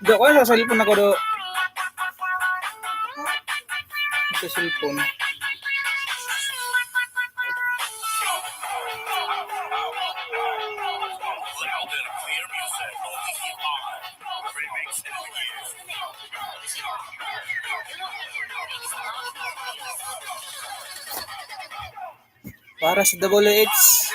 Do ko sa cellphone ako do. Sa cellphone. Para sa WH.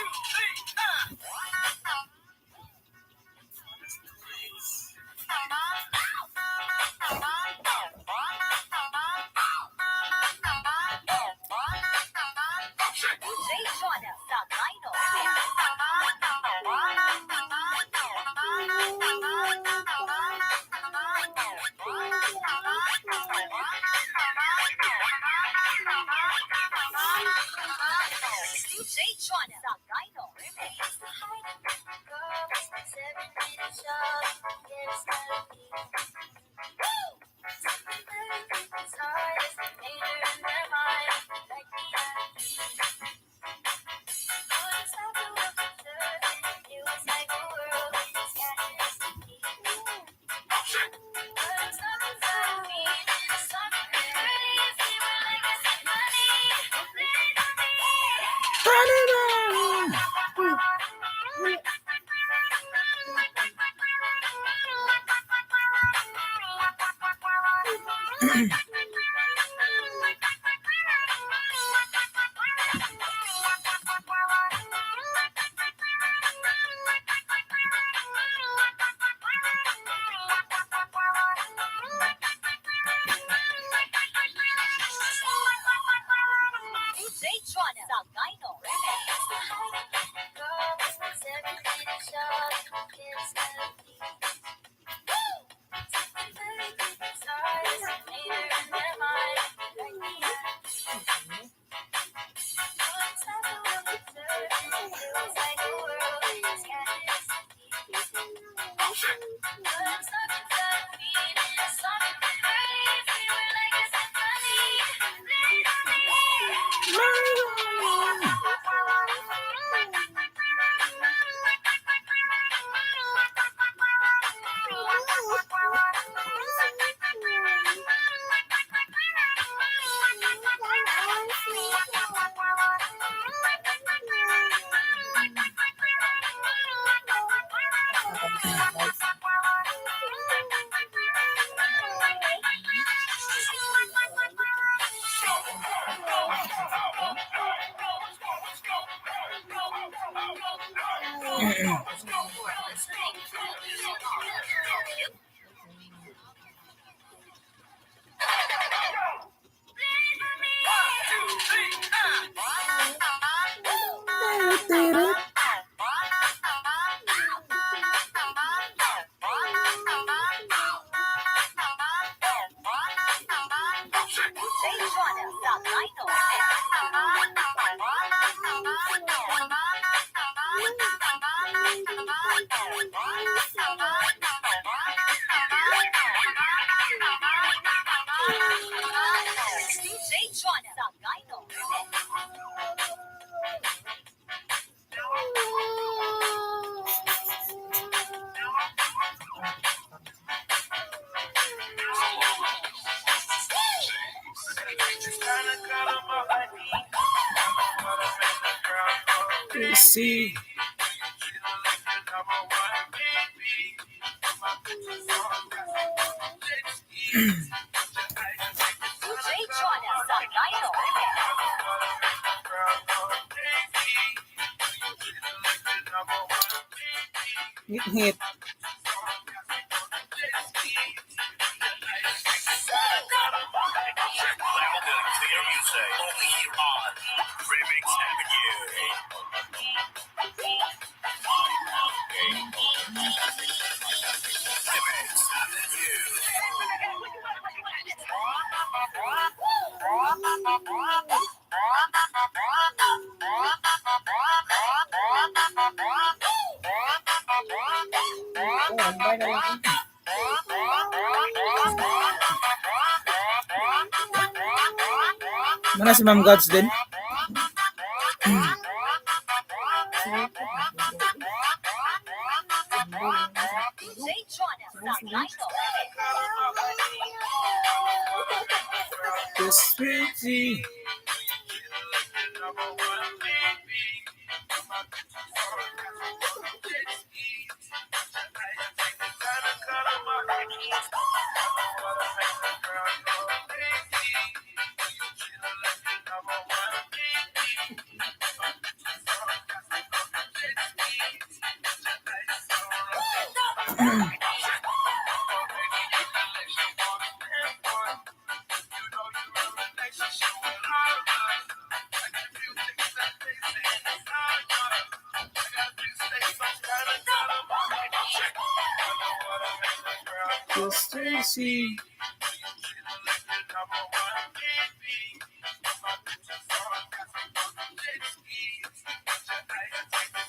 See. Ngit-ngit. Oh, hambay na lang. Mana si Ma'am Gods din? The sweetie. The Stacy.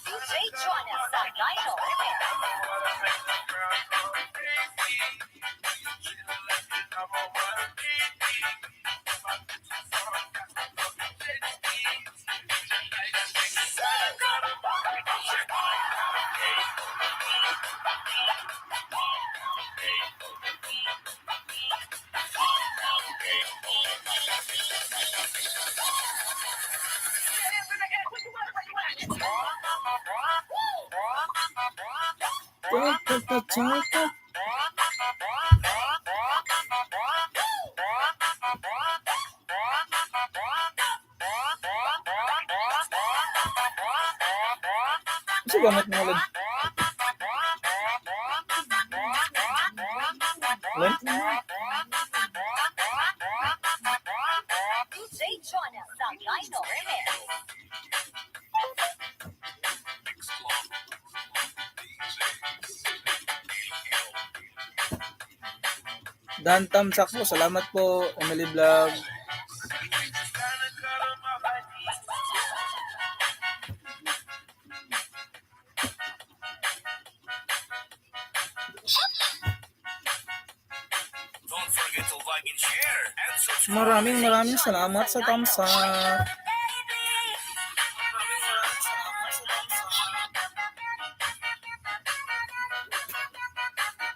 DJ Jonas sa Dino Remix. Ta ta ta ta ta. Ano gamit mo ulit? Ulit? DJ Jonas sa Dino Remix. Dan Tamsak po. Salamat po, Emily Vlog. Don't forget to like and share and subscribe. Maraming maraming salamat sa tamsak.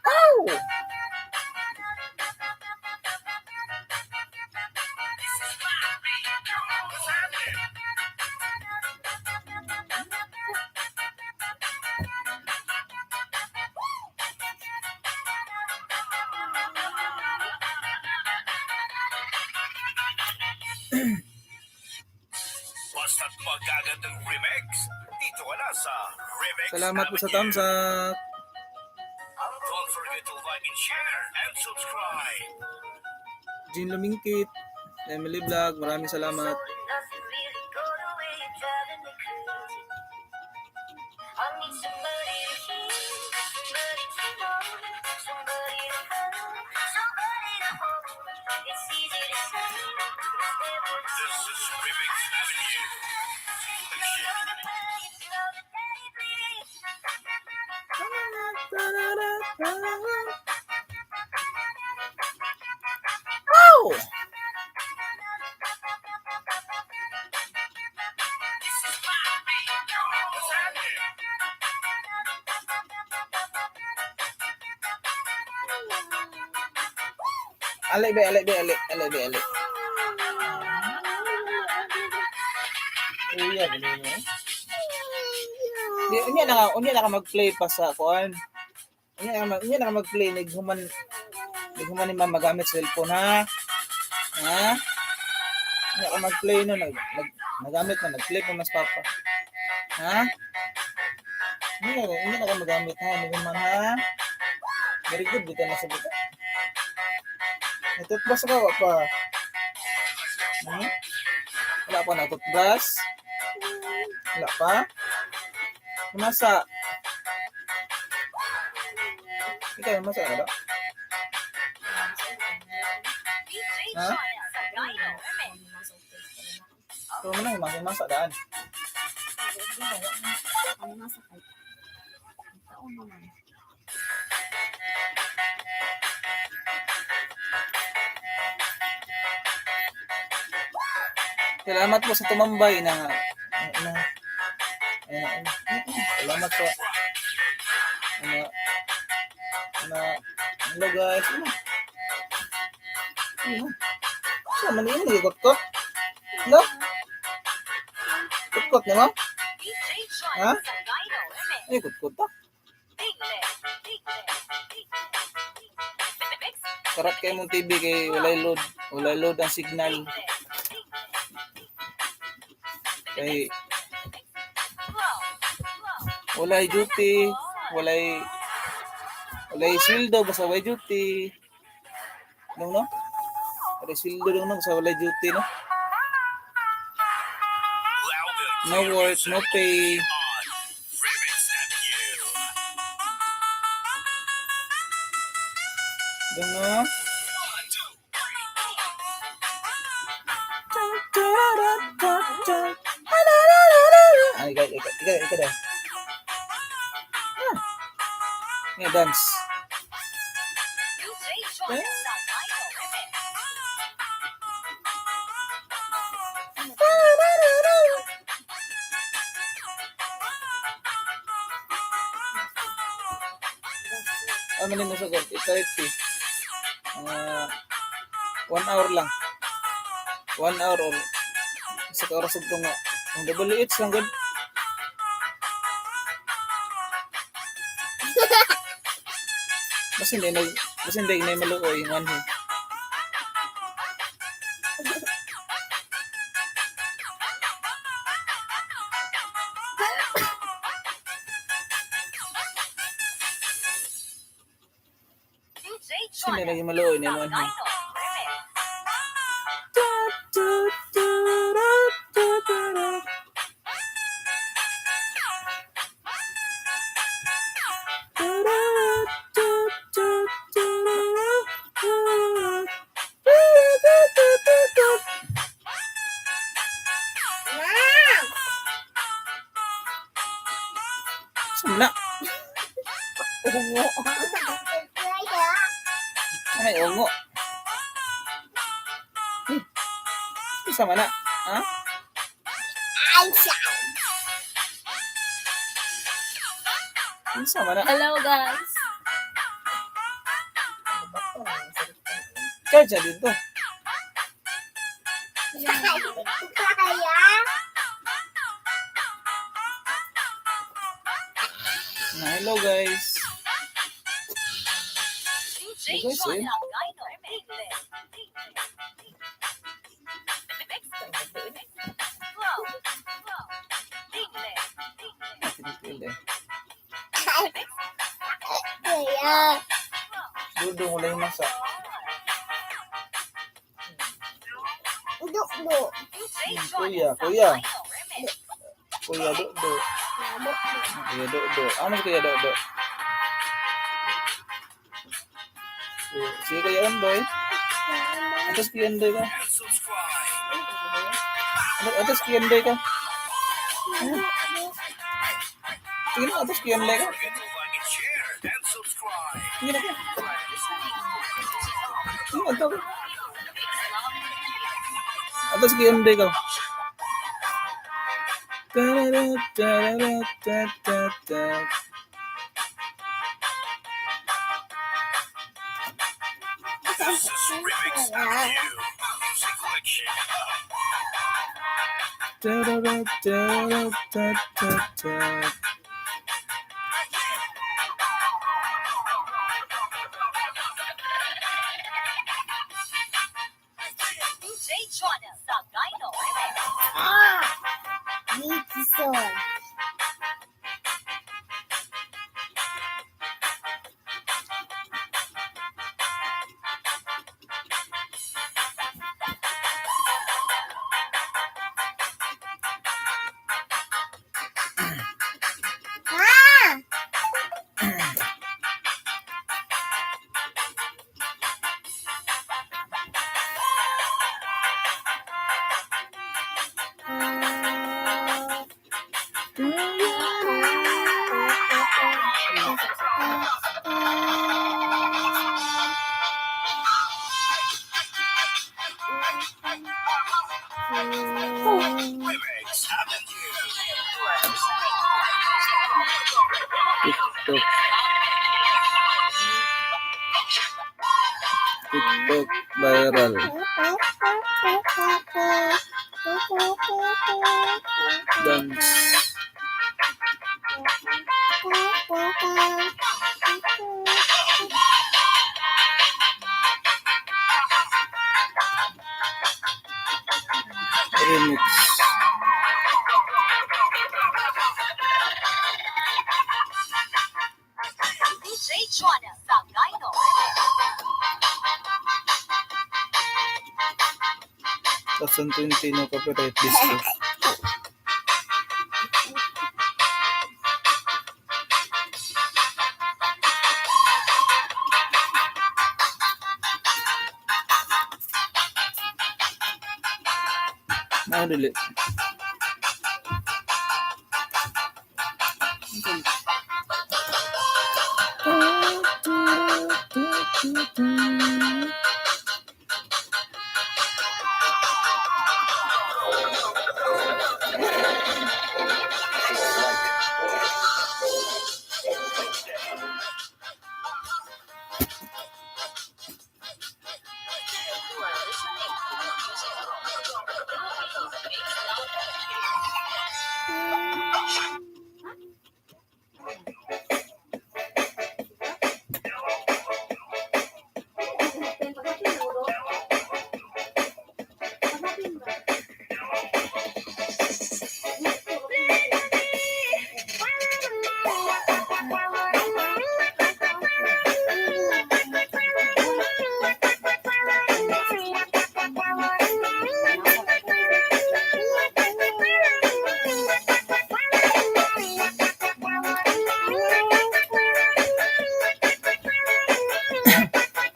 Ow! Basta't magagandang remix, dito ka na sa Remix Salamat po sa Avenue. tamsak. Don't forget to like and share and subscribe. Jean Lumingkit, Emily Vlog, maraming salamat. Nothing really go the way you're driving me crazy. I need somebody to hear, somebody to know, somebody to hold, somebody to hold. It's easy to say, but it's never the This same. is Remix Avenue. Love it, baby. Ow! Alay ba, alay ba, alay, alay ba, alay. Uya, ganun mo. Di, unya na ka mag-play pa sa kuan. Unya na ka mag-play naghuman ni ma'am magamit cellphone, ha. Ha? Unya ka mag-play no nag nagamit na nag-play pa mas papa. Ha? Unya na ka magamit, ha, naghuman, ha. Very good dito na sa buta. May toothbrush ka wa pa? Wala pa na toothbrush? Wala pa? Masa? Ikaw, masa ka ba? DJ Ha? Jonas sa Dino Remix. So, mo na, masa, masa daan. Ano nasa kay? Taon naman. Salamat po sa tumambay na na, na salamat po na na hello guys, ano ano. Sa man yun, nagikutkot? No? Kutkot na mo? Ha? Ay, kutkot ta. Karat kay mong TV kay walay load. Walay load ang signal. Kay walay duty, walay sweldo basta walay duty. Dong no? Walay sweldo dong no basta walay duty no. Loud and No clear work, music no pay. on Remix Avenue. Dong no? One, two, three, Ay, ikaw, ikaw, ikaw, ikaw daw. Ah. Yeah, dance. Eh? Ano man yung sagot? 8:30. 1 hour lang. 1 hour or isa ka oras ug nga. Ang WH lang gud. Mas hindi na maluoy one he. Mas hindi na maluoy na one he. Saan na? Ungo. Ay, ungo. Isa man na. Ha? Isa man na. Hello guys. Charge na dito. Na, hello guys. Hello guys eh. Tinitid eh. Dudong wala yung masa. Kuya, kuya. Kuya Dodo. Kuya Dodo. Ano si Kuya Dodo? Si Kuya Andoy. Atas Kuya Andoy ka. and subscribe. Atas Kuya Andoy ka. Sige na, atas Kuya Andoy ka. Forget to like and share and subscribe. Sige na ka. Sige na, ato ka. Atas Kuya Andoy ka. Ta-ra-ra-ta-ra-ra-ta-ta-ta. This is Remix Avenue. Music Collection. Ta-ra-ra-ta-ra-ta-ta-ta. Remix Avenue. TikTok. TikTok viral. Remix. DJ Joanna Sagaino. 2020, no copyright disco. Ah, dili.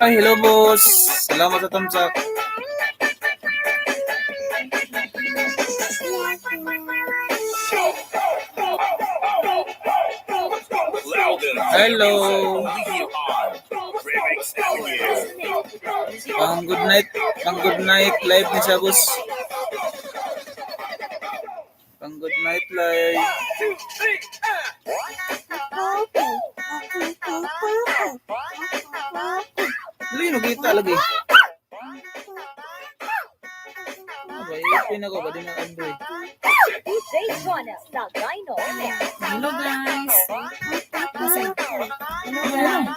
Ay, hello boss. Salamat sa tamsak. Loud and Hello. only here on Remix Avenue. Pang good night live ni siya, boss. Pang good night live. Dili magkita lagi. Ano ba, ipin ako ba di na Android. DJ Joanna Sagaino. Hello guys. Hello guys.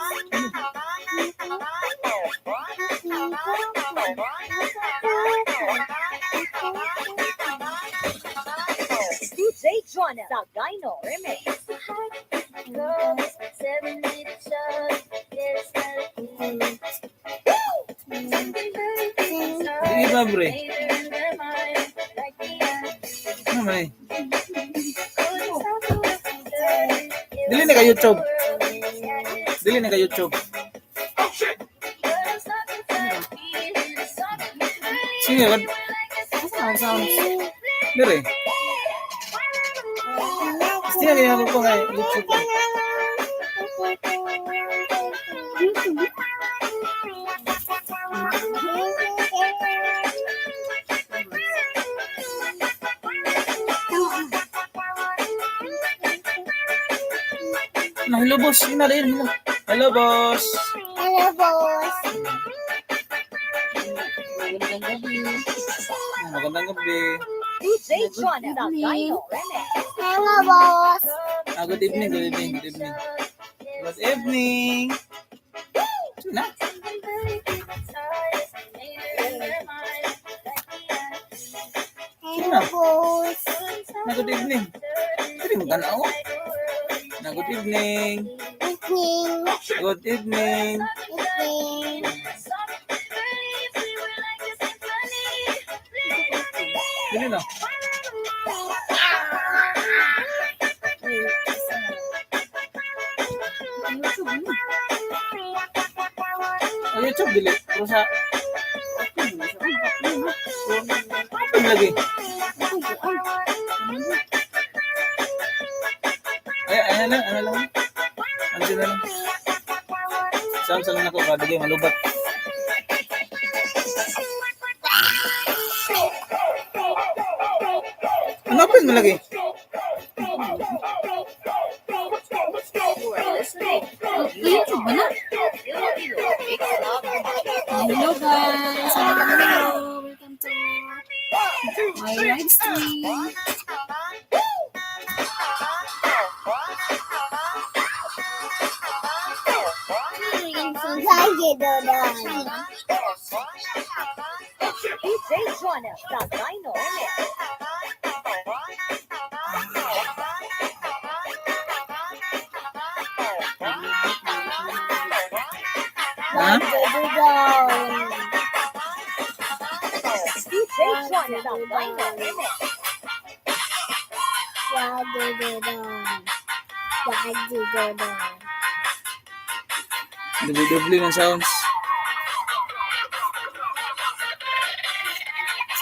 DJ Joanna Sagaino Remix. Sige ba, bre? Ano man eh? Dili na ka YouTube. Dili na ka YouTube. Sige, kad Asa ang sound? dire. Sige, kaya ako ko kay YouTube. YouTube. Ano, hello boss. Ina rin. Hello. Hello boss. Hello, boss. Magandang gabi. Ah, magandang gabi. DJ Joanna Sagaino Remix. Hello, boss. Ah, good evening, good evening, good evening. Good evening. Sino na? Hello, boss. Na good evening. Pwede mo tanaw. Na good evening. Evening. Good evening. Evening. Dili na. YouTube mo. Ang YouTube dili. Pero sa open lagi. Ay, ay na lang, ano lang. Ano na lang. Saan sa lang ako kadagay malubat. Ano open mo lagi? YouTube ba na? Hello guys. Hello, hello. Welcome to my live stream. Wagidodon. DJ Jonah sa Dino Remix. Ha? Wagidodon. DJ Jonah sa Dino Remix. Wagidodon. Wagidodon. Dubli-dubli ng sounds.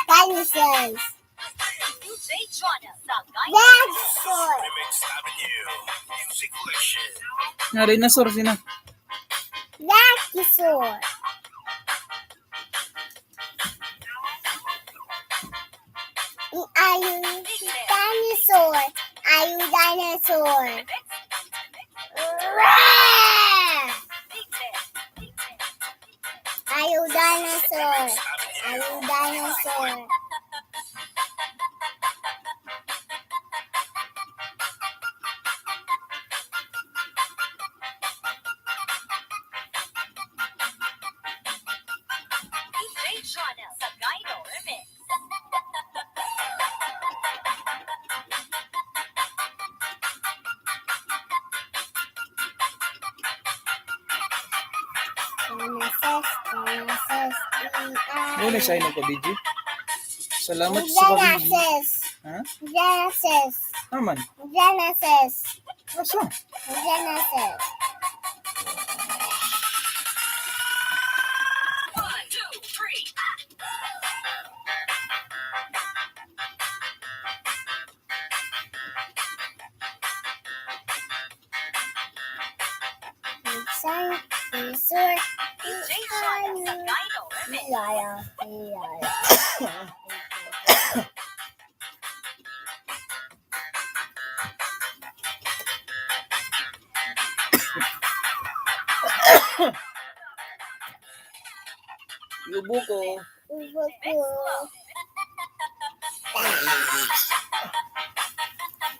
Dinosaurs. DJ Jonah sa Dino Dinosaur. Remix Avenue. Music Collection. Nga rin na source na. Dinosaur. Are you dinosaur? Are you dinosaur? Roar! Are you dinosaur? Are you dinosaur? DJ Jonah sa Dino Remix. Dinosaurs, dinosaurs, we are. Ano na siya nagpa-video? Salamat sa pa-video. Genesis, Ha? Genesis, Aman. Genesis, Asa? Genesis. 1, 2, 3. Sun, dinosaur, DJ Jonah sa Dino Remix. we are, we are. Iubo ko. Ubo ko.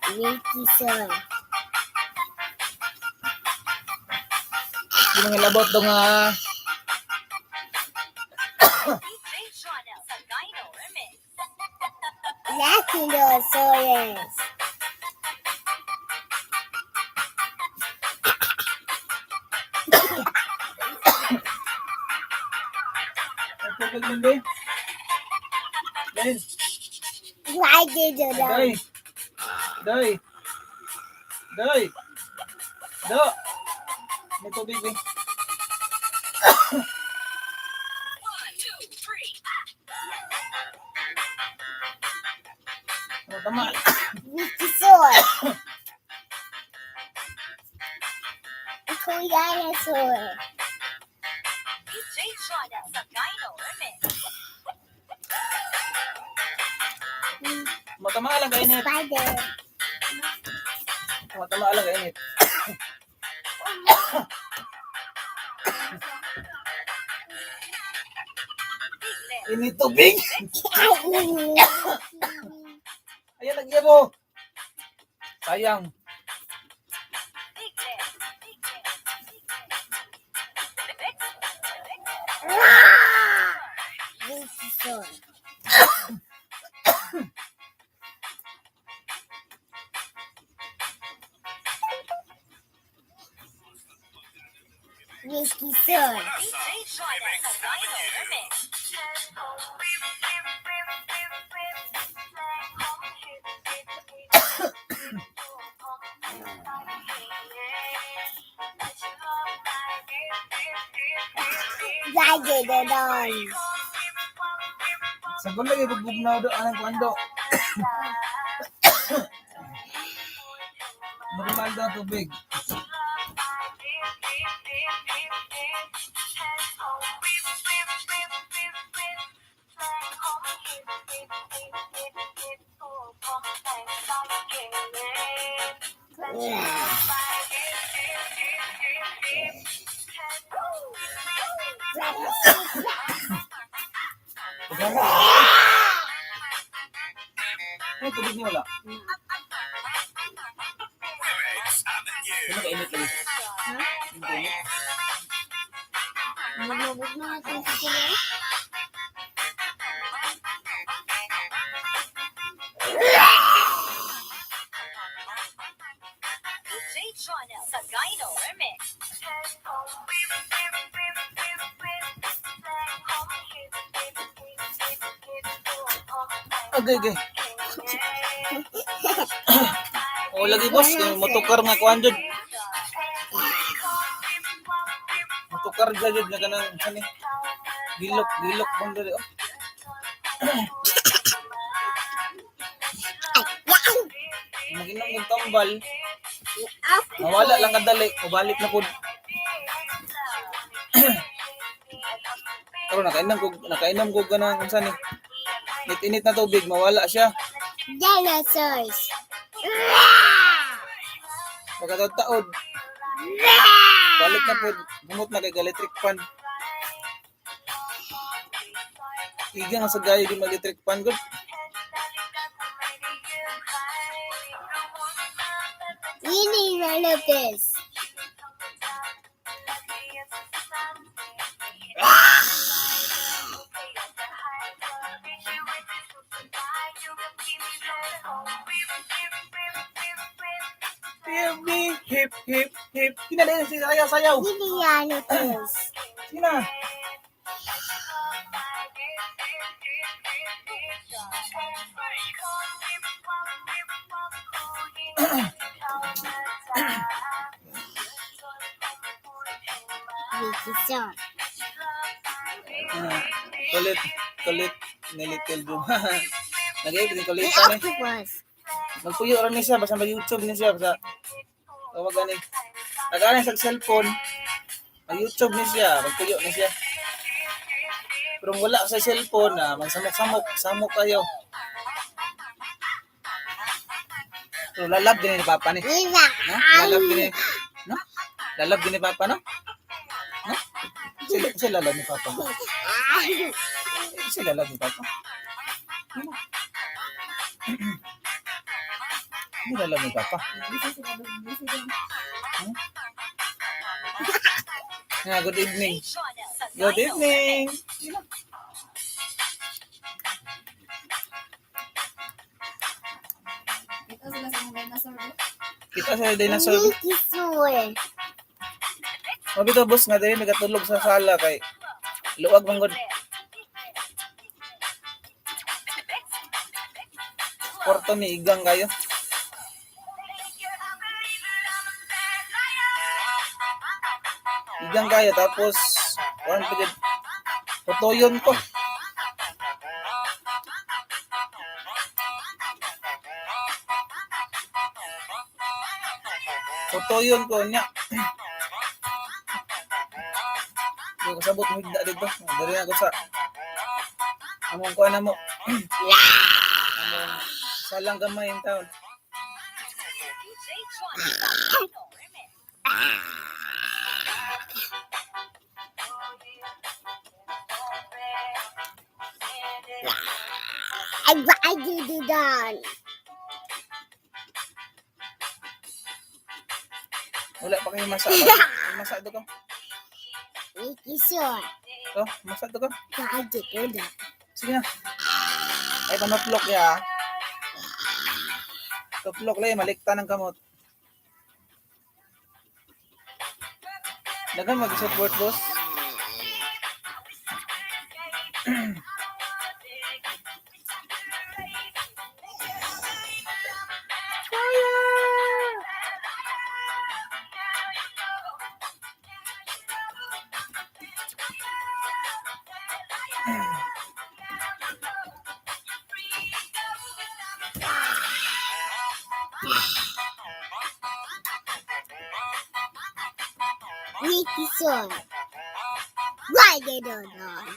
Dinosaur. Di mga labot do nga. DJ Jonah sa Dino Remix. Dinosaurus. Nagtubig din ba? Dahil. Why did you Day. Day. Day. Do. May tubig eh. 1, 2, 3. Ano, tama. Dinosaur. Ikaw dinosaur. DJ Jonah sa Dino Remix. Matama lang kainit. Spider. Matama lang kainit. Init tubig. Ayan, lagyan mo. Sayang. Dinosaur. Dinosaur. DJ Jonah sa Dino Remix. Dinosaur. Sagon lagi pagbugnaw do anang kuan do. Normal daw tubig. Ay, tubig niya wala. Remix Avenue. Ano kainit lagi? Ha? Init. Huwag na natin sila. DJ Jonel sa Gyno Remix. Okay, okay. O lagi boss, kay motokar nga kuan jud. Motokar jud nga kanang sani. Gilok, gilok bang dali oh. Maginom ng tambal, mawala lang kadali, mabalik na pud. Karon nakainom ko ganang unsa ni. Init-init na tubig, mawala siya. Dinosaurs. Pagkataod, balik na pud, gumot na kay electric fan. Iga nga sa gayo di mag-electric fan gud. We need one of this. PFB, hip, hip, hip. Sina din, sina sayaw, sayaw. We need one of this. Sina. Dinosaur. Ah, kulit, kulit ni Little Boom. Nag-iip din kulit The ni. octopus. Magpuyo rin ni siya, basta mag-YouTube ni siya, basta tawag gani. Nag-ano sa cellphone, mag-YouTube ni siya, magpuyo ni siya. Pero kung wala sa cellphone, na magsamok-samok, samok kayo. Pero lalab din ni Papa ni. Lisa. No? Lalab din ni. No? Lalab din ni Papa, no? No? Sila lalab ni Papa. Sila lalab ni Papa. Ano? Hindi lalab ni Papa. Busy sila doon. Busy doon. Yeah, good evening. Jonel sa Good Gyno evening. Ito sila sa mga dinosaur. Kita sa dinosaur. Dinosaur. Mabito boss nga diri nagatulog sa sala kay luwag man gud. Kwarto ni igang kayo. Igang kayo tapos kuan pa jud. Tutuyon ko. Tutuyon ko niya. Hindi ko sabot mo higda dito. Dali na ako sa among kuan na mo. Among salang gamay yung taon. DJ Jonel sa Gyno Remix. I do do done. Wala pa kayo masa. Masa do ka. Dinosaur. Oh, masa do ka. I do do done. Sige na. Ay, panuplok ya. Tuplok lang, malikta ng kamot. Dagan mag-support, boss. Dinosaur. Why do do done?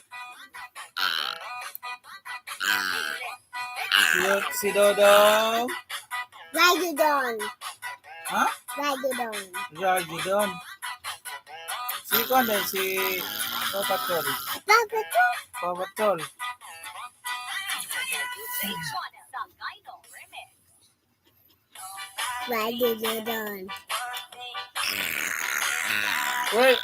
Si Dodong. Why do done? Ha? Why do done? Georgie Don. Si Kwan din, si Paw Patrol. Papa Paw Patrol. DJ Jonel sa Gyno Remix. Why do do done? Wait.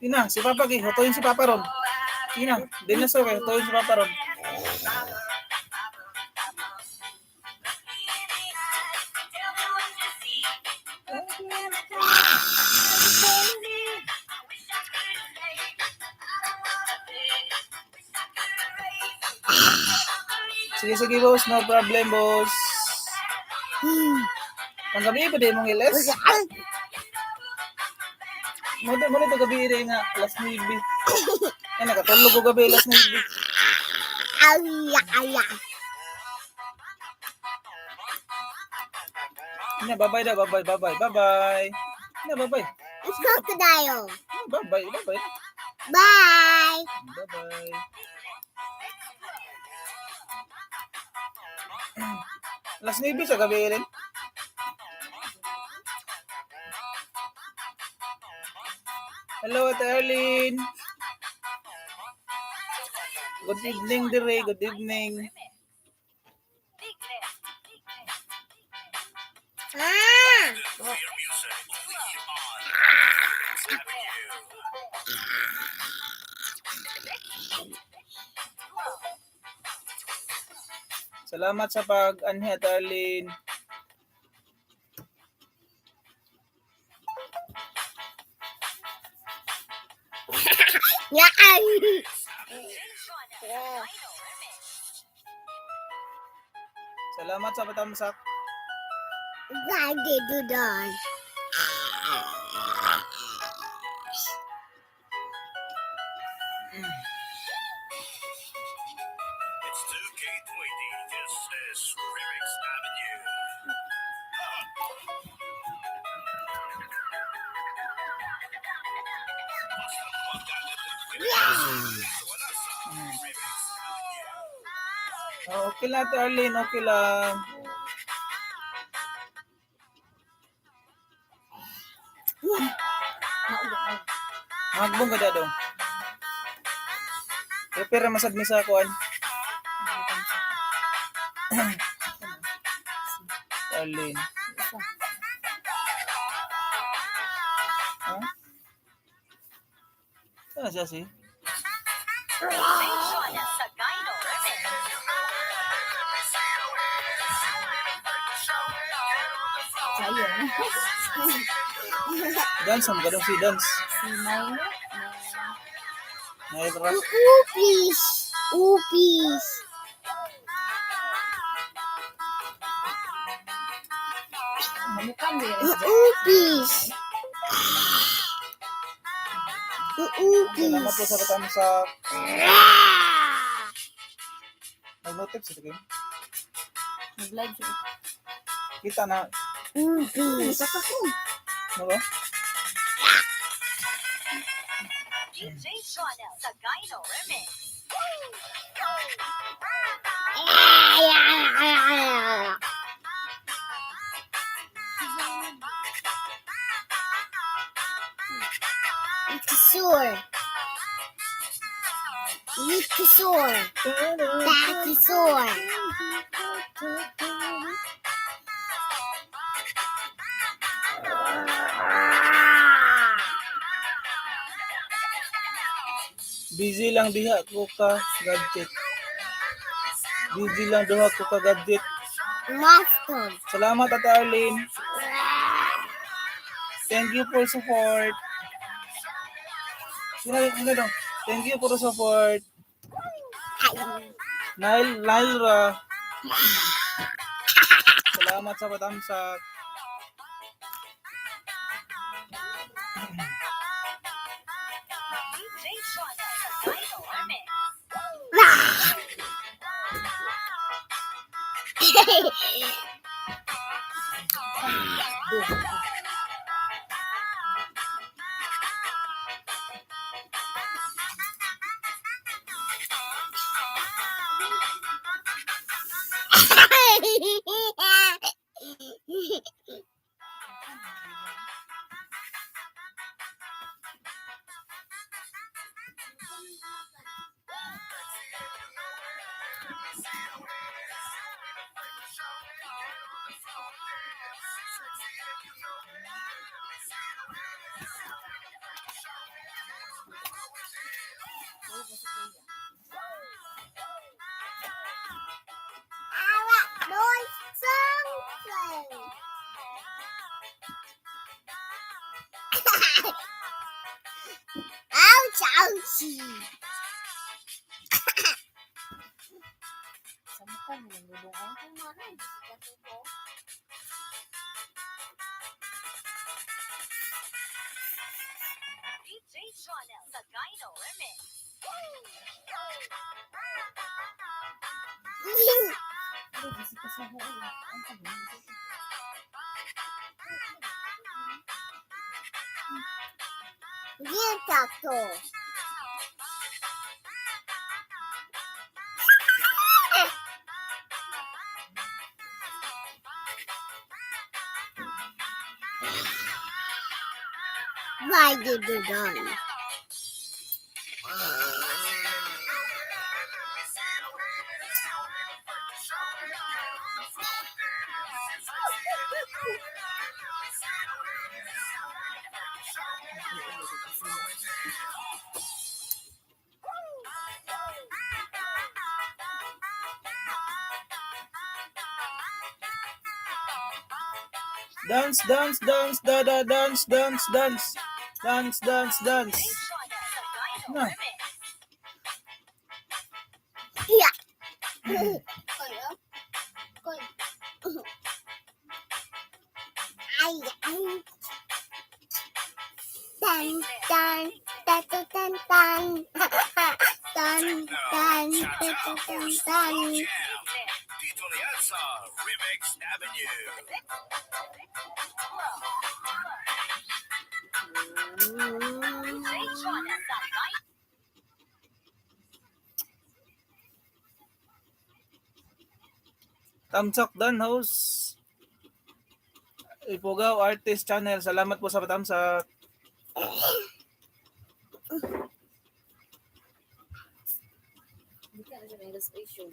Ina, si Papa gi, hutoyin si Papa ron. Ina, dinosaur kay hutoyin si Papa ron. Sige, sige, boss. No problem, boss. Panggabi ba di mong iles? Mo mo na gabi rin nga, alas 9. Ay, nakatulog ko gabi, alas 9. Aya, aya. Ina, bye-bye daw, bye-bye, bye-bye, bye-bye. Ina, bye-bye. Crocodile. Ah, bye-bye, bye-bye. Bye. Bye-bye. Alas 9 sa gabi rin. Hello, Ate Arlene. Good evening, Dire. Good evening. Ah. Your music only here on Remix Avenue. Salamat sa pag-anhi, Ate Arlene. Yeah. Salamat sa patamsak. Lagi dudon. It's 2K20. This is Remix Avenue. Basta magkakatid. Wala sa Remix Avenue. Oh, okay lang, Ate Arlene. Okay lang. Magbong ka dado. Prepare masad mi sa kuan. Arlene. Ha? Saan siya si? Sayo. Dance ang gadong si dance. Si Milo. Naitra. Upis. Upis. Mamukan din. Upis. Salamat po Upis. sa patamsak. Nag-notif sa game. Nag-live siya. Kita na. Upis. Ano ba? DJ Shawnell sa Gyno Remix. Dinosaur. Dinosaur. Dinosaur. Busy lang diha ko ka gadget. Busy lang duha ko ka gadget. Monster. Salamat, Ate Arlene. Thank you for support. Sino, sino dong? Thank you for the support. Nile, Nile ra. Salamat sa patamsak. DJ Shawnell sa Gyno Remix. Ouch, ouchie. Sa mukha nilang dudong ang kumain. DJ Jonel, the Gyno Remix. Ay, kasi kasaho eh. Ang tagal. You doctor. Why did you done? Dance, dance, dance, da da dance, dance, dance. Dance, dance, dance. Jonel, the Gyno Na. Remix. Yeah. Ay, ay. Dun, dun, dun, dun, dun, dun. Dun, dun, dun, dun, dun, dun. Jam. Dito na yan sa Remix Avenue. DJ Jonel, the Gyno Tamsak Dan host. Ipugaw Artist Channel. Salamat po sa patamsak. Hindi ka na siya ng illustration.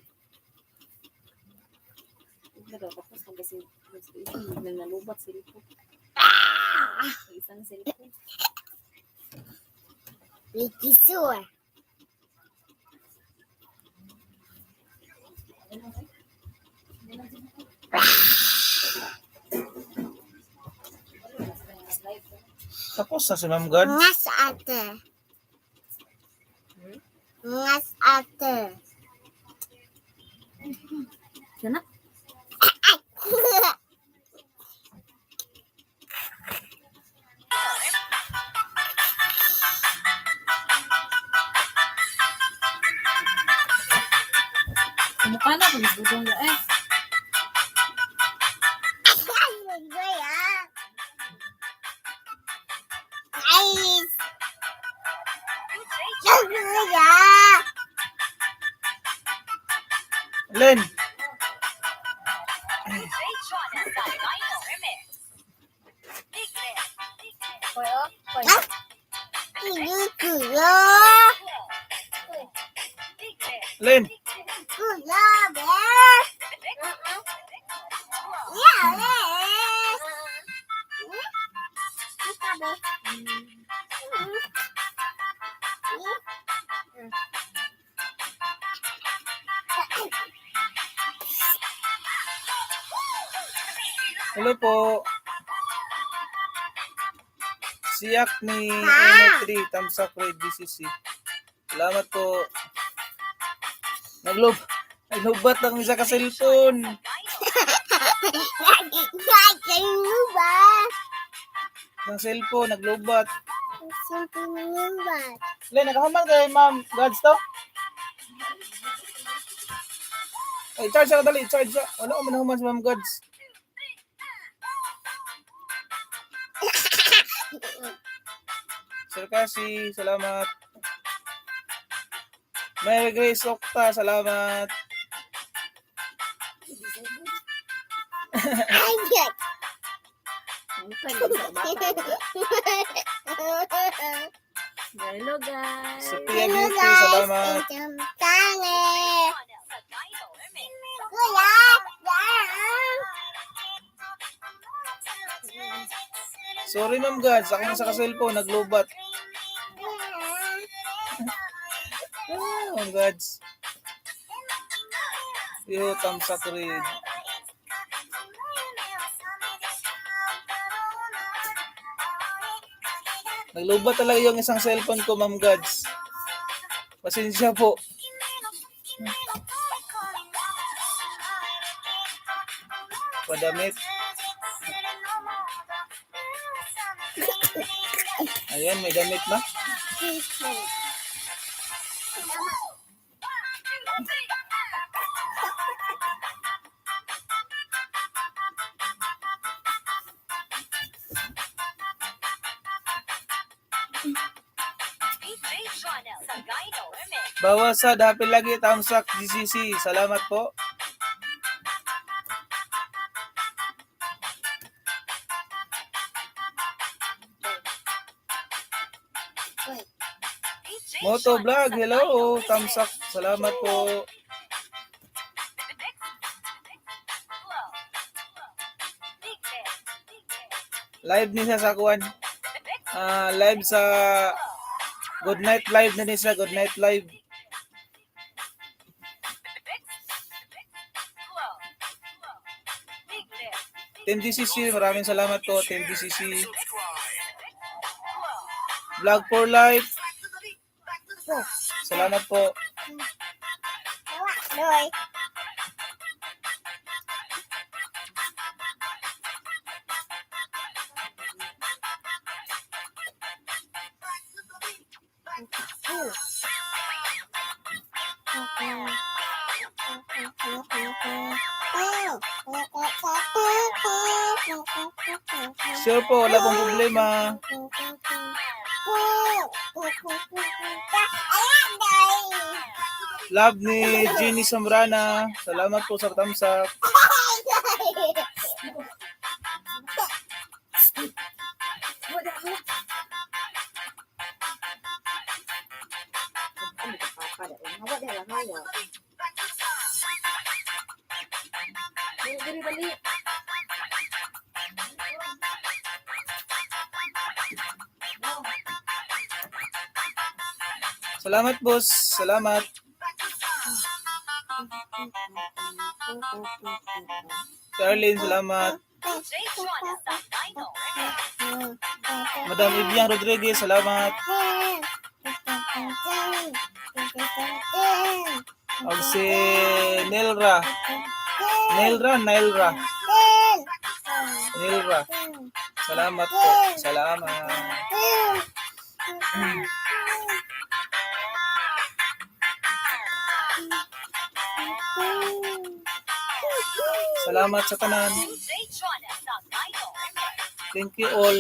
Hindi na tapos na kasi illustration. Biglang nalubat cellphone. Sa isang cellphone. Mickey Sure. Tapos na si Ma'am God. Ngas ate. Ngas ate. Siya na. Kumukha na kung dudong na eh. Ay, DJ kuya. Len, DJ Jonel, the Gyno Remix. Big Lip, Big Lip, Kuya, kuya. Big Lip, Len. Kuya, be. Yeah, be. Hello po. Siyak ni M3 Tamsak Red DCC. Salamat po. Naglob naglubat ang isa ka cellphone. Ba? Ang cellphone naglubat. Simple ba? Len, nakahuman kay Ma'am Gods to? Ay, charge ka dali, charge siya. Wala ko man human si Ma'am Gods. Sir Kasi, salamat. Mary Grace Okta, salamat. Ay, Kumukha na sa bata. Hello guys. Sophia Hello Beauty, guys, salamat. Itong tangi. Jonel, the Gyno Remix. Kuya, Sorry Ma'am Gods, aking sa cellphone, naglubat. Ah, Ma'am Gods. Yo, tamsak red. Naglubat talaga yung isang cellphone ko, Ma'am Gods. Pasensya po. Padamit. Ayan, may damit na. Bawas sa happy lagi, Tamsak, GCC. Salamat po. Moto Vlog, hello. Tamsak, salamat po. Live ni siya sa kuwan. Ah, live sa Good Night Live na ni siya, Good Night Live. Team GCC, maraming salamat po, Team GCC. Subscribe. Vlog for Life. Salamat po. Doy. Sure po, wala pong problema. Love ni Jenny Sambrana. Salamat po sa tamsak. Ano ka pa dai? Hawa dai lang hawa. Dili dili dali. Salamat, boss. Salamat. Charlene, salamat. Madam Ibiang Rodriguez, salamat. Og si Nelra. Nelra, Nelra. Nelra. Salamat po. Salamat. Salamat sa tanan. Thank you all.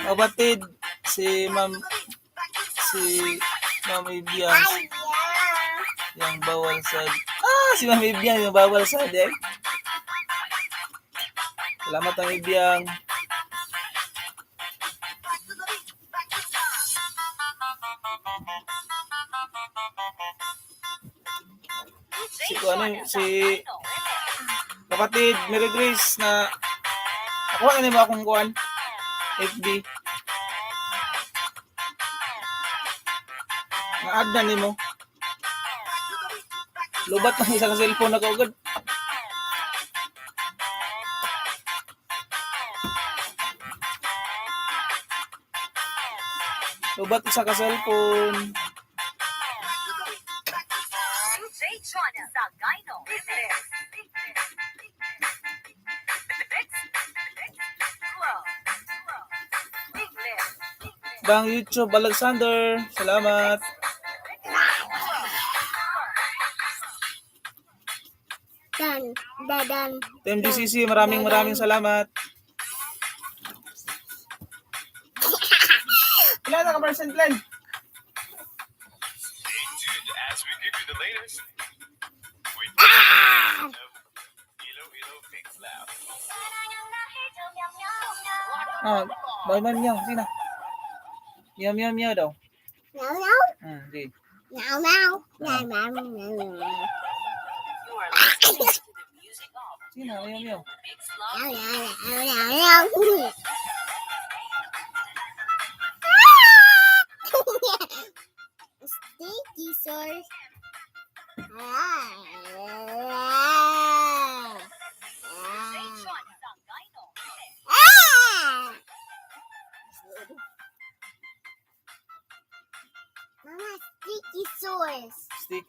Kapatid, si Ma'am Ibiang yung bawal sa si Ma'am Ibiang yung bawal sa eh. Salamat, Ma'am Ibiang. Si ko ano si kapatid Mary Grace na ako ano mo akong kuan FB na-add na nimo. Lubat ng isang cellphone na kaugad. Lubat isa ka cellphone. Bang YouTube Alexander, salamat. Dan, dadan. Team GCC, maraming maraming salamat. Ilan na ka percent plan? Stay tuned as we give you the latest with Ilo Ilo Big Laugh. Ah, bye man meow, sina. Meow meow meow daw. Meow meow. Di. Meow meow. Meow meow meow meow. Sina, meow meow. Meow meow meow meow. Stinky source. Ah.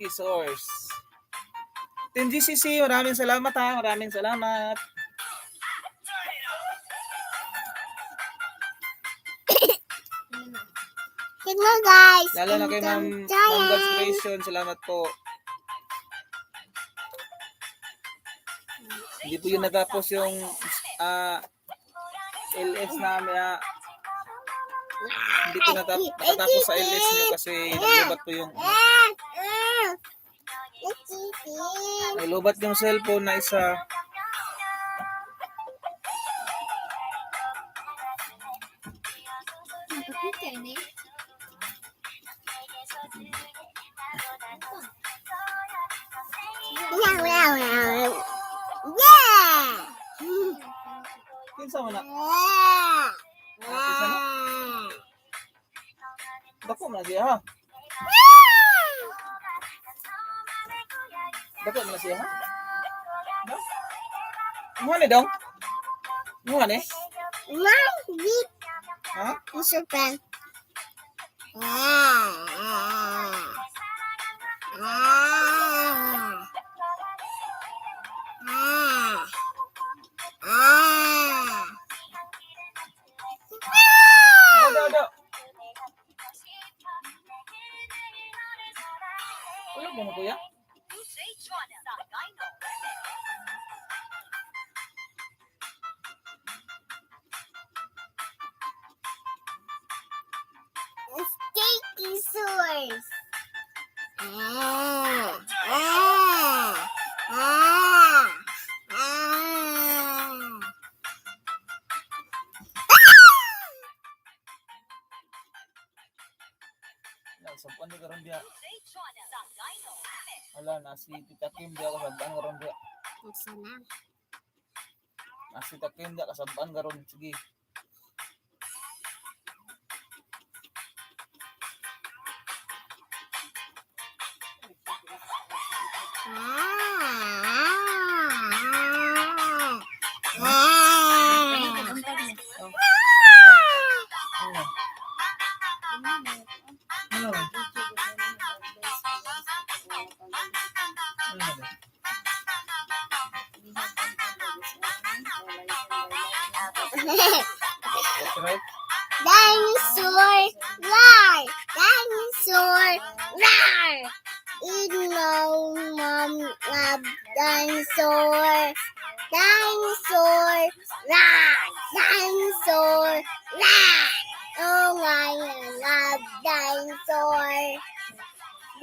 Sticky Source. Team GCC, maraming salamat ha. Maraming salamat. Tignan, guys. Lalo na kay Ma'am, Ang Ma'am giant. God's Creation, salamat po. Hindi po yun natapos yung LS namin. Hindi po natapos sa LS niyo kasi nalubat po yung Ah, ah. Chicken. nalubat yung cellphone na isa. Nagpapita ni. Meow, meow, meow. Yeah! Kinsa man na? Yeah! Kinsa na? Dako man na siya ha. Dako man na siya ha. No? Muha ni dong? Muha ni? Mom, we Ha? super. Ah, ah, ah, ah, ah. Do, do. Tulog mo na, kuya? Sticky source. Ah, ah, ah, ah. Sabuan ni karon diya. Wala na si Tita Kim diya kasabuan karon diya. Asa na? Na si Tita Kim diya kasabuan karon. Sige. Ah, ah, ah. Ano? Ano? Ano? Ano? Right? Dinosaur roar! Dinosaur roar! You know, mom, love dinosaur. Dinosaur roar! Dinosaur roar! Oh, I love dinosaur.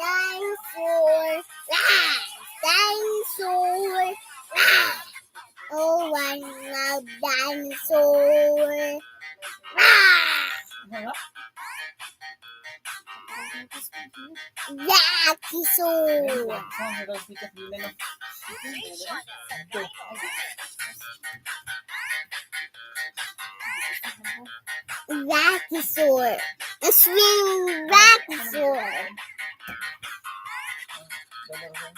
Dinosaur roar! Dinosaur roar! Oh, I love dinosaur. Roar! Ano? Yakiso. Saan sa sikat nila no? Ito. Yakisaur. The swing Yakisaur. Dalawa rin.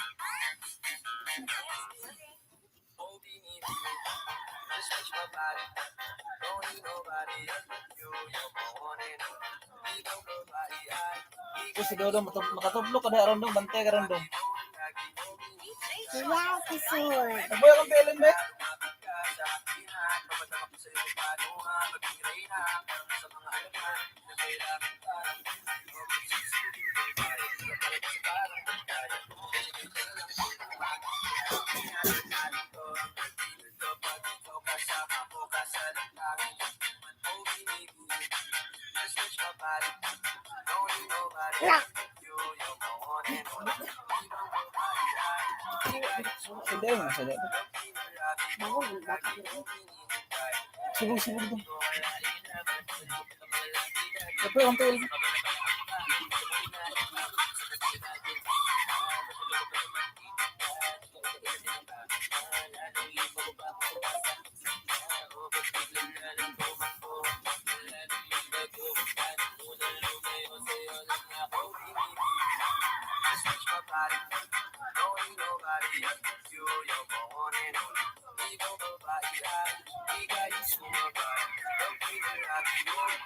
Ito si Dodo, makatublo ka na aron dong, bantay ka ron dong. Yakisaur. Nabuhay akong pelon ba? Hindi mo, sa dito. Bago, bata ko. Subog, subog dong. Nabuhay akong pelon.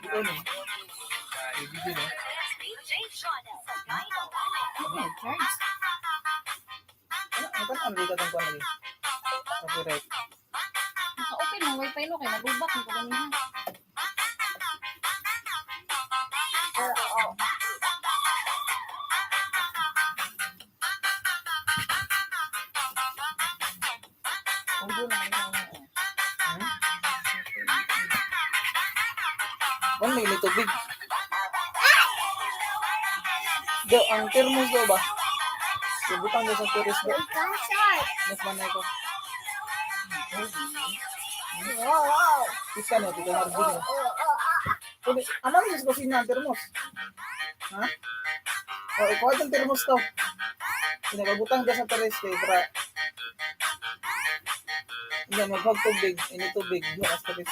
Ano? Ibigin eh. Ano, charge? Kan ang dito tong kuan lagi. Copyright. Naka-open ang wifi no kay nalubak mo kaganiha. Oo. Ubo na ikaw na. Kuan may tubig. Do, ang thermos do ba? Subukan do sa tourist do. Concert. Mas manay ko. Oo. Isa no, dito na rin. Oo. Oo. Pwede, ano yung sa kusina ang thermos? Ha? O, ikuha itong thermos to. Pinagabutang ka sa teres kay para hindi, magpag tubig, ini tubig, di ka sa teres.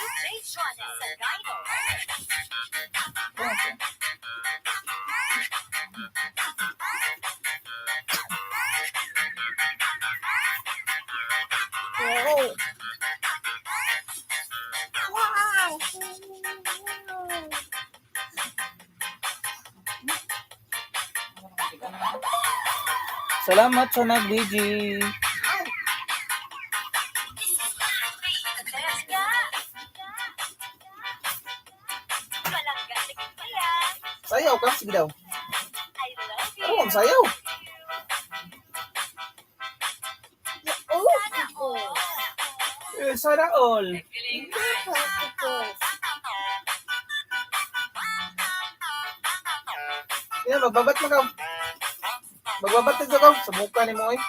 Okay. Oo. Wow. Salamat sa nag-BG. Sayaw ka? Sige daw. Ano ang sayaw? Oo. Eh, sana all. Yan, magbabat mo ka. Magbabat dito ka. Sa mukha ni mo eh.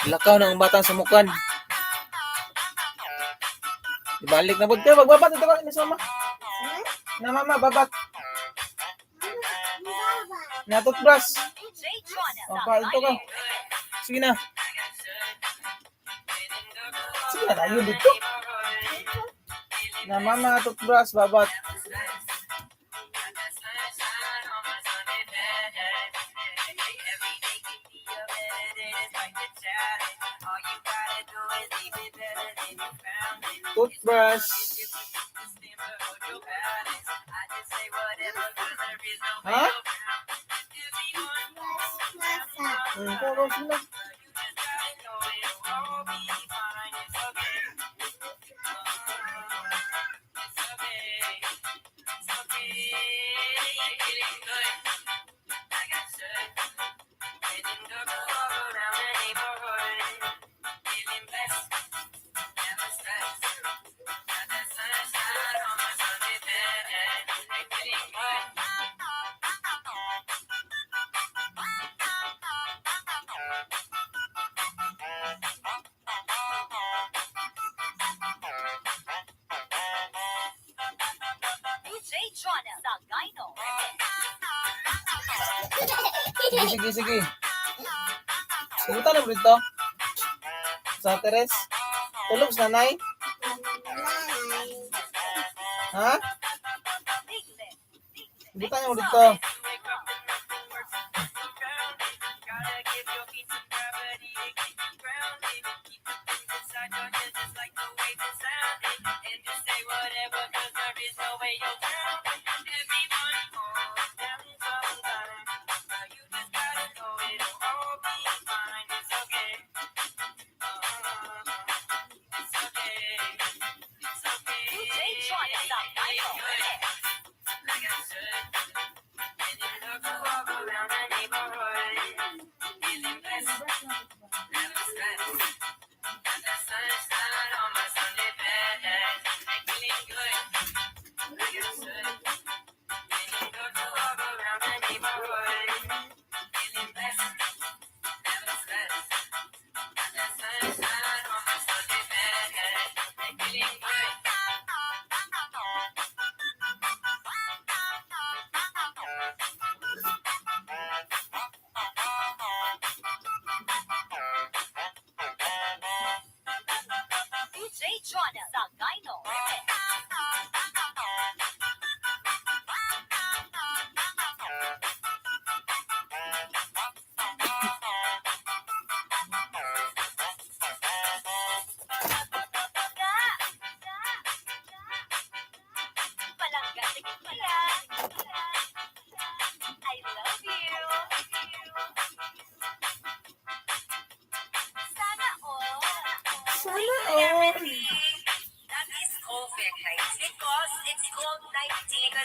Lakaw ng batang sumukan. Ibalik na pud kayo. Magbabat dito ka. Ni mama. Na mama, babat. Na toothbrush. O, kain to ka. Sige na. Sige na, tayo dito. Na mama, toothbrush, babat. Toothbrush. Ha? Go, go, sige na. Sige, sige, sige. Subutan na dito. Sa Teres. Tulog sa nanay. Ha? Subutan niyo dito.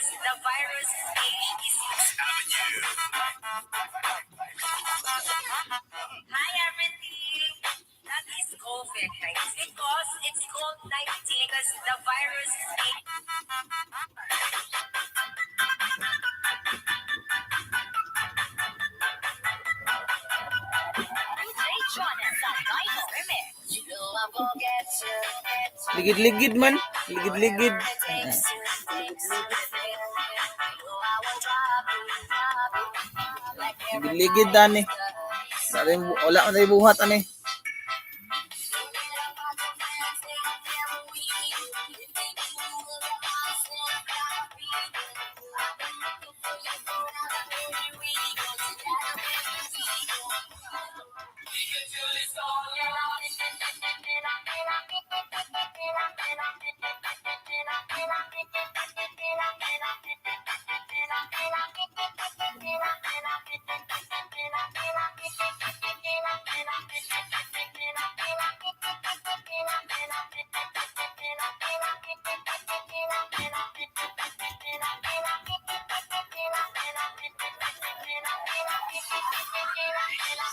Because the virus H is Avenue. Hi everything. That is COVID-19 because it's called 19 because the virus H. DJ Jonas sa Dino Remix. You know I won't get you. Ligid-ligid man. Ligid-ligid. Ligid-ligid dani. Wala man tayo buhat ani.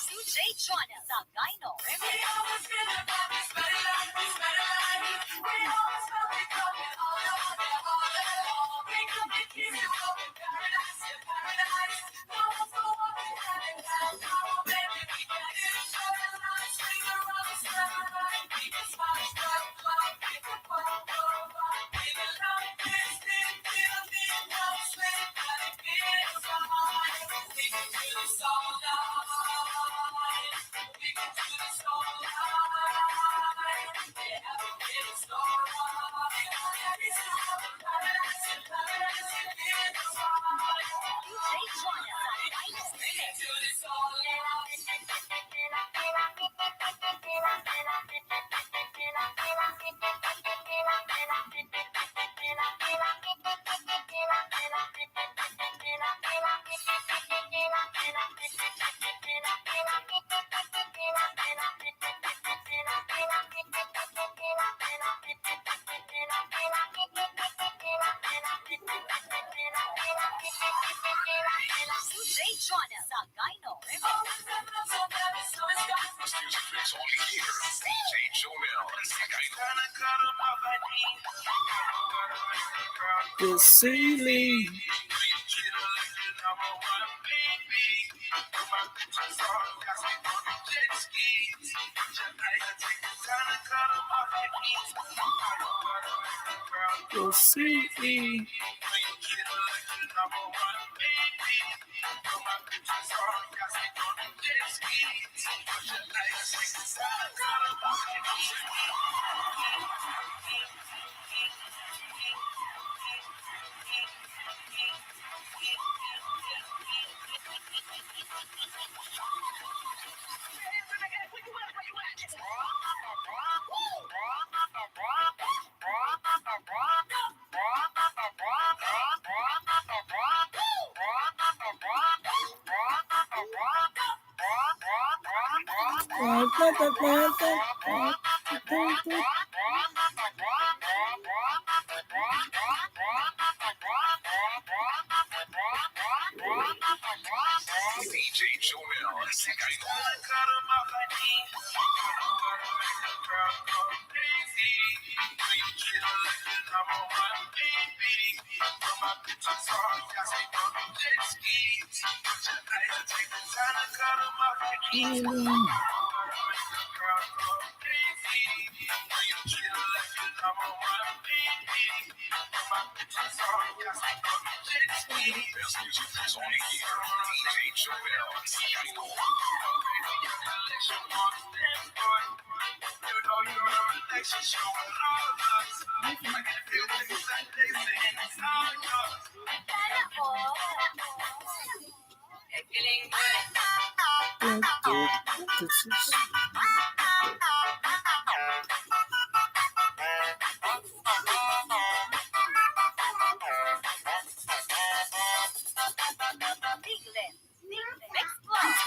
DJ Jonas sa Dino Remix. DJ Jonas sa Dino Remix. DJ Jonas sa Dino Remix. Best music mix only here. DJ Jonel Sagayno. The ceiling. The ceiling. DJ Jonel Sagayno. Best music mix only here. DJ Jonel Sagayno. Biglen. Mix Plus.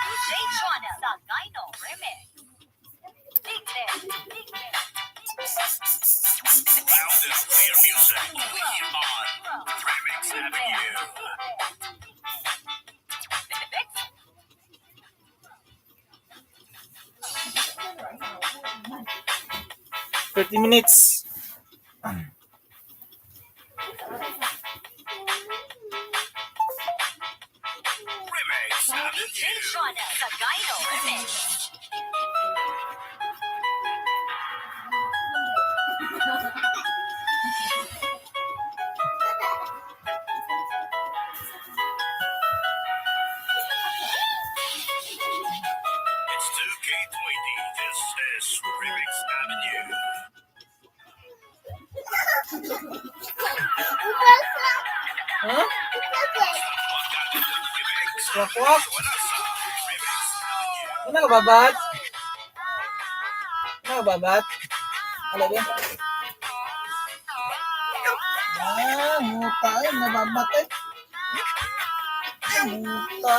DJ Channel sa Gyno Remix. Big Bang, Big Bang. Loud and clear music only here on Remix Avenue. Big 30 minutes. Remix DJ Avenue. Channel sa Gyno Remix. It's 2K20. This is Remix Avenue. Huh? Remix. Kwak kwak. Wala sa Remix Avenue. Ano ka babat? Ano ka babat? Ano ba? Ah, muta eh. Nababat eh. Ah, muta.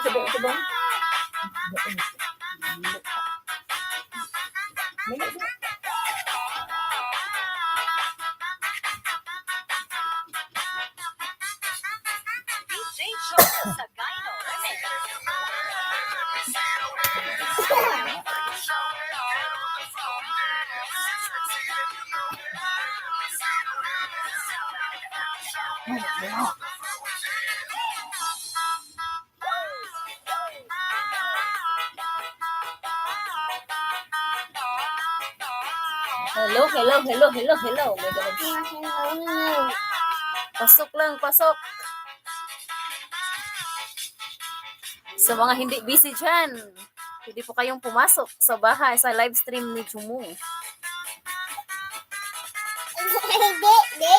Ito ba? Ito ba? May- DJ Channel sa Gyno Remix. Hello, hello, hello, hello, hello. May ganun. Pasok lang, pasok. Sa mga hindi busy dyan, pwede po kayong pumasok sa bahay sa live stream ni Jumu. Hindi, hindi.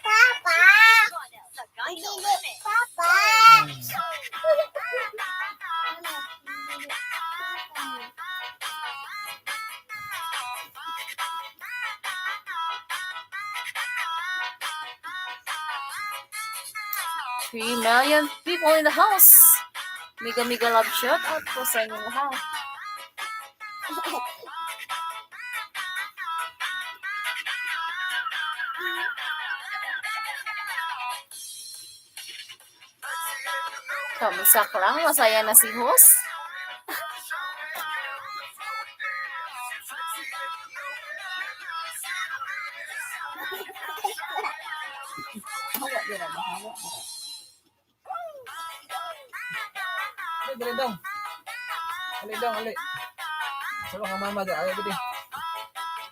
Papa. Channel sa Hindi, Gyno hindi. Remix. Papa. 3 million people in the house. Mega mega love shout out po sa inyong lahat. Kamusak lang, masaya na si host. Hawa din ah, mahawa. Ali, dali dong. Ali dong, ali. Sama ka mama dali, ali dali.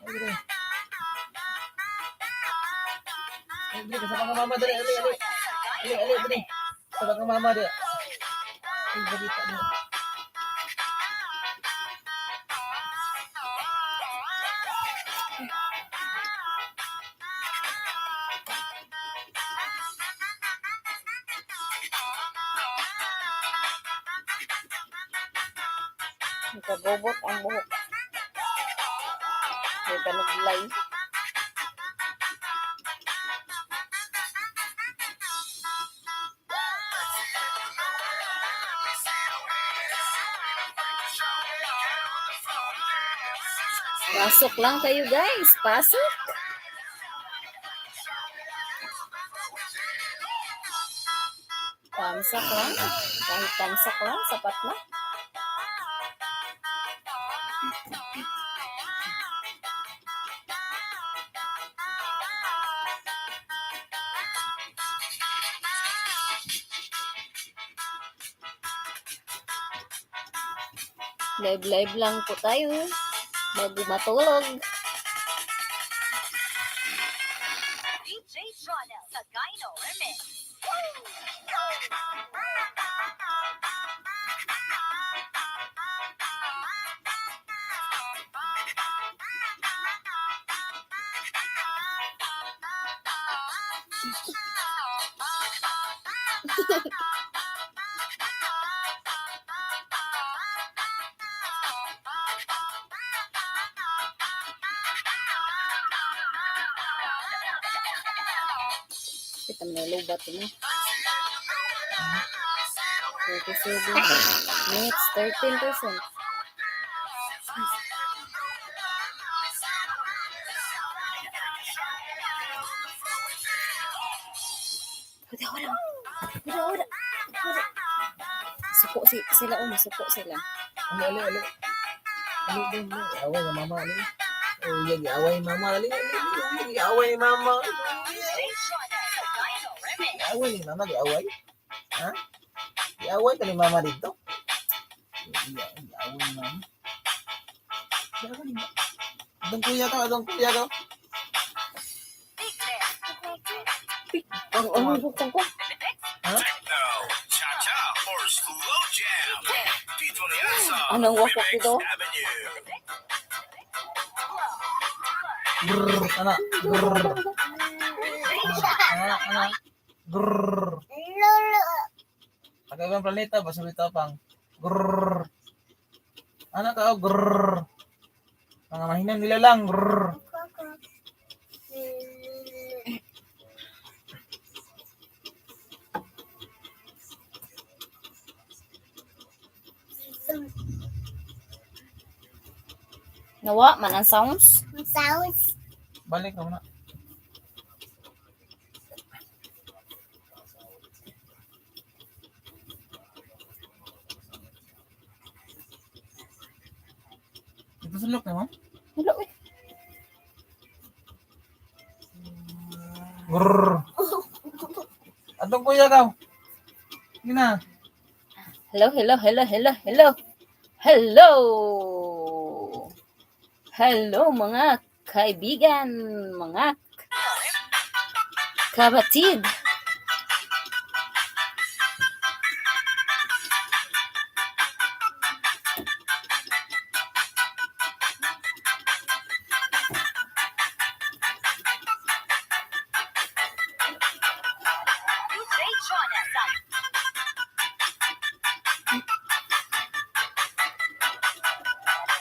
Ali dali. Ali dali, kasama ka mama dali, ali, ali. Ali, ali, dali. Kasama ka mama dali. Ali, dali, dali. Nakagobot ang buhok. May kanuglay. Pasok lang kayo, guys. Pasok. Tamsak lang. Kahit tamsak lang, sapat na. Live-live lang po tayo bago matulog. Kita mo lubat mo. 37 minutes, 13%. Wala, wala. Wala, wala. Wala. Suko sila, oh, masuko sila. Ali, ali, ali. Ali, ali, ali. Away na mama, ali. Oh, yeah, away mama, ali. Ali, ali, away mama. Away ni mama, away. Ha? Away ka ni mama dito? Yeah, away ni mama. Away ni mama. Adong kuya ka, adong kuya ka. Ang ano, bukang ko. Techno, cha-cha, or slow jam. Dito na yan sa Anong wakwak Remix dito? Avenue. Brrr, ana. Brrr. Ana, ana. Brrr. Lolo. Pagkaibang planeta, basurita pang. Grrr. Ana ka, oh, grrr. Mga mahinang nila lang, grrr. Koko. Nawa man ang sounds. Sounds. Balik ka muna. Ito sulok na mo? Hello, eh. Grrr. Atong kuya ka. Sige na. Hello, hello, hello, hello, hello. Hello. Hello mga kaibigan, mga kabatid.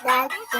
Daddy.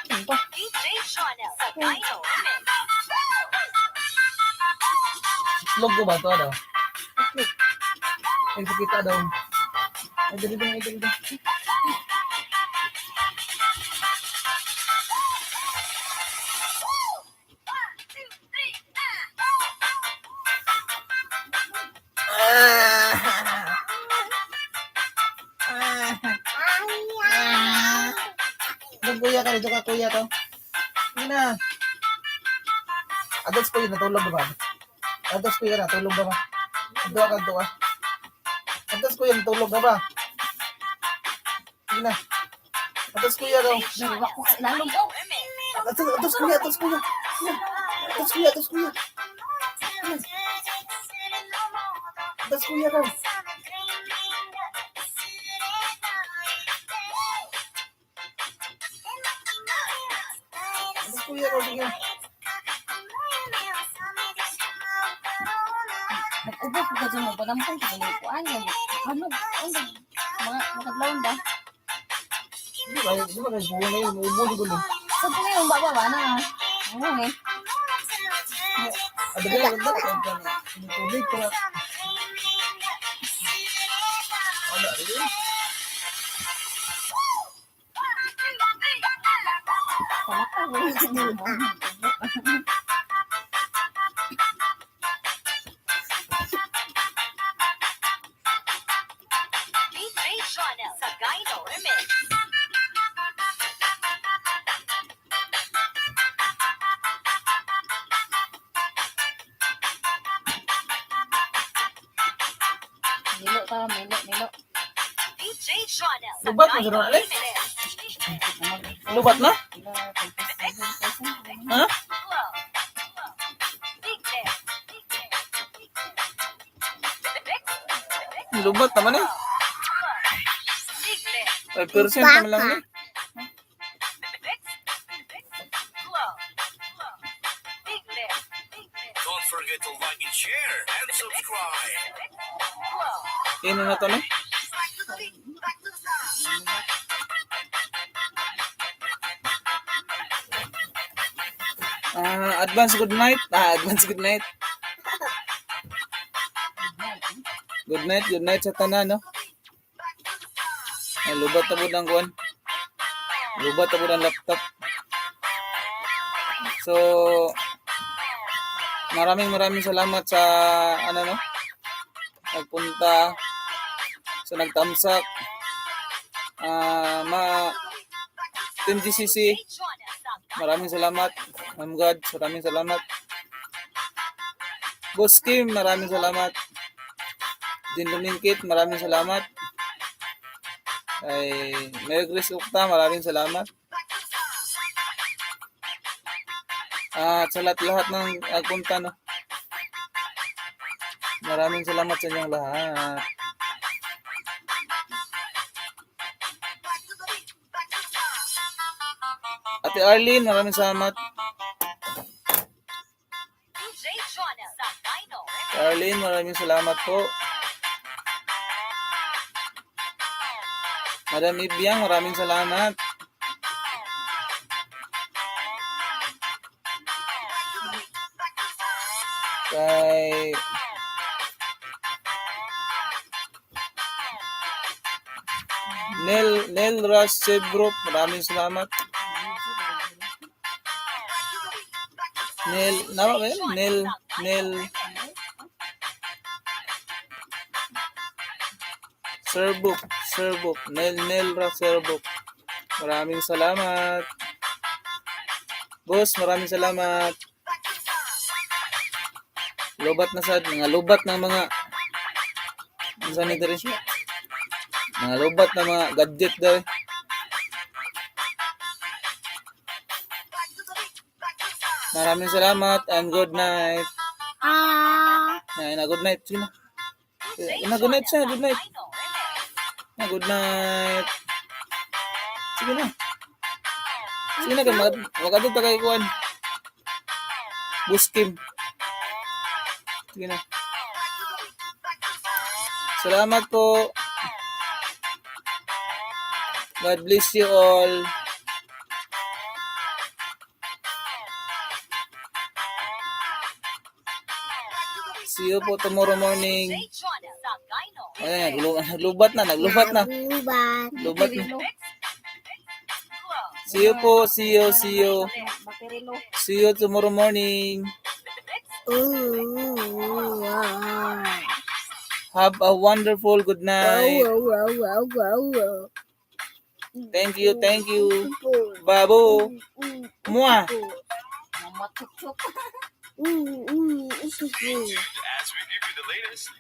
Ano ba? Itlog ko ba ito daw? Ay, pakita daw. Ay, dali dali, ay, dali dali. Ah! Dong kuya ka, dito ka kuya to. Sige na. Adults kuya, natulog ba ba? Adults kuya, natulog ba ba? Adua ka, adua. Adults kuya, natulog na ba? Sige na. Adults kuya daw. Nawakwak sa ilalom. Oh. Adults kuya, adults kuya. Sige. Adults kuya, adults kuya. Adults kuya daw. Adults kuya daw, sige. Nag-ubo ko ka mo panampong ko mo kuan yan. Ano? Ano? Mga makadlawon ba? Di ba kayo buwan na yun? Ubo siguro. Sa so, ngayon ba ba na? Ano eh? Ada ba, ada ba? Tubig ko na. Wala rin. Tama ka. Lubat na sa Ale? Lubat na? Ha? Lubat naman eh. 5% naman lang eh. Don't forget to like and share and subscribe. Ino na to, no? Ah, advance good night. Ah, advance good night. Good night sa tanan, no? Ay, lubat na pud ang kuan. Lubat na pud ang laptop. So, maraming maraming salamat sa ano, no? Nagpunta sa nagtamsak. Ah, ma Team GCC, maraming salamat. Ma'am God, maraming salamat. Boss Kim, maraming salamat. Din Lumingkit, maraming salamat. Ay, Mary Grace Ukta, maraming salamat. At sa lahat-lahat ng nagpunta, no. Maraming salamat sa inyong lahat. Ate Arlene, maraming salamat. Ate Arlene, maraming salamat po. Madam Ibiang, maraming salamat. Kay Nel Nel Rush Sebrop, maraming salamat. Nel, nama ba yun? Nel, Nel Serbuk, Serbuk, Nel Nel Ra Serbuk. Maraming salamat. Boss, maraming salamat. Lubat na sad, mga lubat ng mga unsa ni diri? Mga lubat na mga gadget daw. Eh. Maraming salamat and good night. Ah. Na, na good night. Sige na. Eh, na good night siya, good night. Na good night. Sige na. Sige na kay mag magadto ta kay kuan. Buskim. Sige na. Salamat po. God bless you all. See you po tomorrow morning. Ayan, naglubat na, naglubat na. Lubat. Lubat na. See you po, see you, see you. Battery low. See you tomorrow morning. Ooh, ah. Have a wonderful good night. Oh, oh, oh, oh, oh. Thank you, thank you. Oh. Babu. Mua. Mama chuk chuk. Ooh, ooh, ooh, ooh. As we give you the latest.